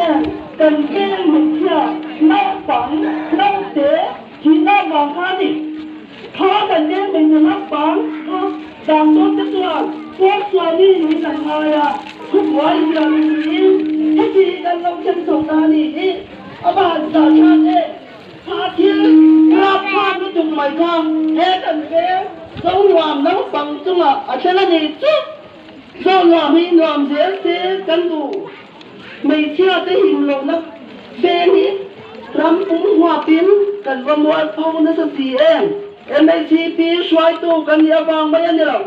em kan veng hmeichhia naupang naute thihna vang kha a ni. Kha kan veng hmeichhe naupang kha doctor te chuan Pawlsuani niin an ngai a, thubuai hian niin heti hi kan lo thlen chho ta a ni hi a va han zah thlak em. Kha thil rap thlak lutuk mai kha he kan veng Zonuam naupang chungah a thlen a ni chu. Zonuam hi nuam zel se kan duh. Hmeichhia te him lohna veng hi ram pum huapin kan va mualpho nasa si em? MHCP hruaitu kan nih avang mai a ni lo.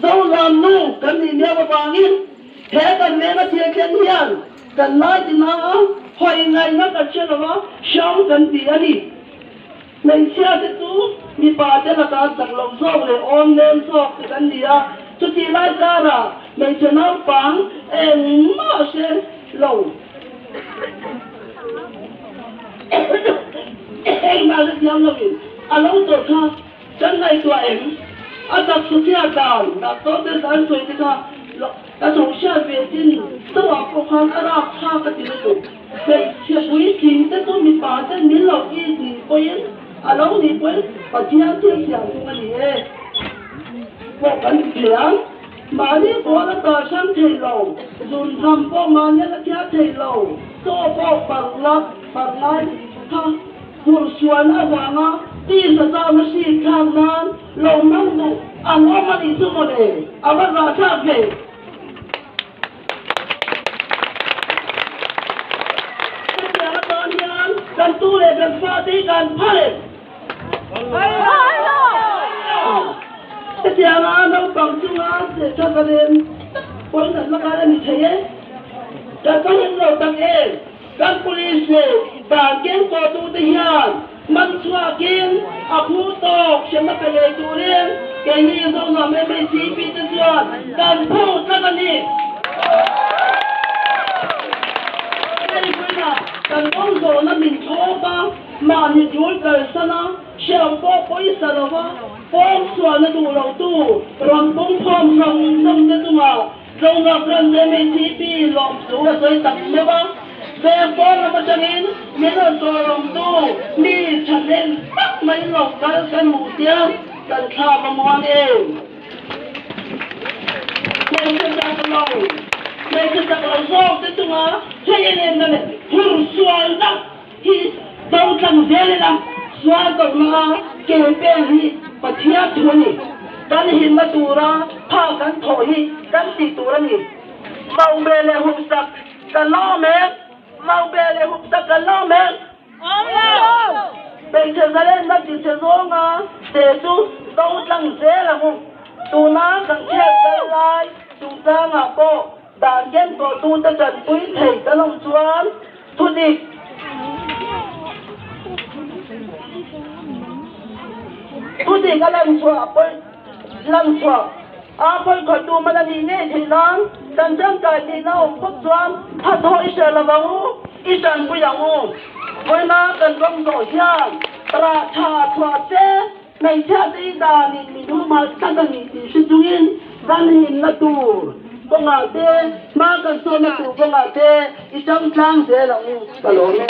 Zonuam nu kan nih miau avangin he kan venga thil thlen hian kan lai tina a hawi ngaihna kan hre lo a, hrang kan ti a ni. Hmeichhia te chu mipa te lakah chak lo zawk leh awm nem zawk te kan ni a, chutih lai karah hmeichhe naupang engmah hre lo engmah hre thiam loin a lo tawrh kha kan ngaihtuah em? A taksa chhiat dan doctor te an sawi te kha ka chho hriat ve chin chauhah pawh khan a rap thlak a ti lutuk. Hmeichhe puitling te chu mipa ten min lo i nih pawhin a lo nih pawhin Pathian thil siam thung a ni e pawh kan ti thei ang. Mahni pawn a tar hrang thei lo, zunzam pawh mahni a la thiar thei lo, chaw pawh parh la parh ngai kha hurhsuan avanga tisa chauhna hrik thlak nan lo hmang duh ang awm a nih chu mawle, a va zahthlak ve. Hetiang atan hian kan tu leh kan fate hi kan phal em? Hetianga naupang chunga che tha zalen tak pawhin an la ngai a ni thei e. Kan va him lo tak em? Kan police leh dan kengkawhtute hian man chhuakin a phu tawk hremna pe ngei turin keini Zonuam MHCP te chuan kan phu tlat a ni. Hei vawiinah kan kawng zawhna min thlawp a, mahni tul kalsan a, hriam pawh pawisa lova pawng sualna duh lotu rawn pungkhawm zawng zawng te chungah Tlawngah Branch MHCP lawmthu a sawi tak meuh a, veng pawn lam atangin min rawn tawlawmtu mi thahnem tak mai lo kal kan hmuh chiang kan thlak a muang em? Hmeichhe chak lo, hmeichhe chak lo zawk te chunga hei en en na leh hur sualna hi do tlang zel ila, sual tawrhna a ke pen hi Pathian thu a ni. Kan himna tura pha kan thawh hi kan tih tur a ni. Maube leh humsak kan la awm em? Maube leh humsak kan la awm em? Hmeichhe zalenna tichhe zawnga te chu do tlang zel ang u. Tuna kan chhiat kal lai chungchangah pawh Dan ken tawhtute tanpui thei kan awm chuan thudik thudik a lan chhuah pawi lan chhuah a pawi khawihtu man a nih ngei theih nan kan tangkai tihna awm phawt chuan thathaw i hre lo ang u, i tanpui ang u. Vawiina kan ram zawh hian rah tha chhuah se Hmeichhia te i danin min humhal tlat a ni tih hre chungin kan himna tur kawngah te, hma kan sawnna tur kawngah te i tang tlang zel ang u ka lawm e.